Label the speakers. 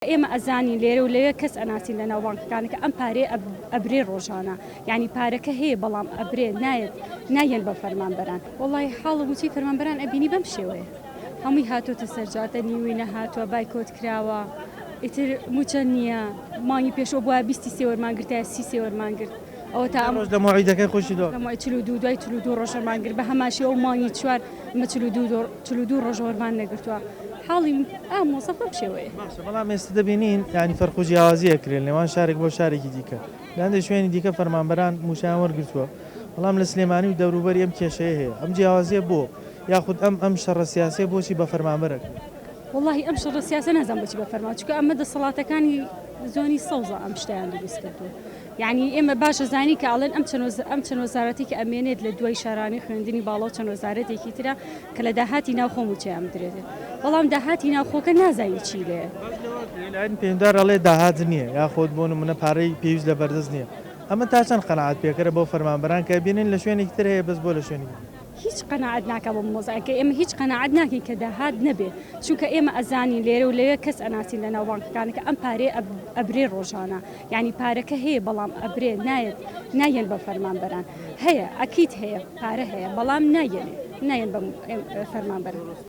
Speaker 1: ئێمە ئەزانین لێرە و لەوێ کەس ئەناسین لە ناو بانکەکان کە ئەم پارەیە ئەبرێ ڕۆژانە یعنی پارەکە هەیە بەڵام ئەبرێ نایەت نایەن بە فەرمانبەران. وەڵی حاڵ موچەی فەرمانبەران ئەبینی بەم شێوەیە هەمووی هاتۆتە سەر جادە نیوەی نەهاتووە بایکۆت کراوە ئیتر موچە نییە مانگی پێشەوە بووە 23 وەرمان گرتایە 33 وەرمان گرت ئەوە تا ئەم
Speaker 2: ڕۆژ لە مەوعیدەکەی خۆشی دۆ
Speaker 1: لە مای 42 دوای 42 ڕۆژ وەرمان گرت بە هەمان شێوە ئەو مانگی چوار ئەمە 42 ڕۆژ وەرمان نەگرتووە حاڵی ئا مۆزەف بەم شێوەیە.
Speaker 2: باشە بەڵام ئێستا دەبینین یانی فەرق و جیاوازی ئەکرێت نێوان شارێک بۆ شارێکی دیکە لە هەندێک شوێنی دیکە فەرمانبەران مووچەیان وەرگرتووە بەڵام لە سلێمانی و دەوروبەری ئەم کێشەیە هەیە ئەم جیاوازیە بۆ یاخود ئەم ئەم شەڕە سیاسیە بۆچی بە فەرمانبەر ئەکرێت؟
Speaker 1: وەڵاهی ئەم شەڕە سیاسە نازانم بۆچی بە فەرمان چونکە ئەمە دەسەڵاتەکانی زۆنی سەوزە ئەم شتیان دروست کردووە یعنی ئێمە باش ئەزانین کە ئەڵێن ئەم چەند ئەم چەند وەزارەتی کە ئەمێنێت لە دوای شارانی خوێندنی باڵا و چەند وەزارەتێکی ترە کە لە داهاتی ناوخۆ مووچەیان بدرێت بەڵام داهاتی ناوخۆکە نازانی چی لێ.
Speaker 2: باش لەوە ئەکرێت لایەنی پەیوەندیدار ئەڵێ داهات نییە یاخود بۆ نمونە پارەی پێویست لە بەردەست نییە ئەمە تا چەند قەناعەت پێکەرە بۆ فەرمانبەران کە ئەبینن لە شوێنێکی تر هەیە بەس بۆ لە شوێنێکی تر
Speaker 1: هیچ قەناعەت ناکا بۆ مۆزایکە ئێمە هیچ قەناعەت ناکەین کە داهات نەبێ چونکە ئێمە ئەزانین لێرە و لەوێ کەس ئەناسین لە ناو بانکەکان کە ئەم پارەیە ئەبرێ ڕۆژانە یعنی پارەکە هەیە بەڵام ئەبرێ نایەت نایەن بە فەرمانبەران هەیە ئەکید هەیە پارە هەیە بەڵام نایەنێ نایەن بە فەرمانبەران.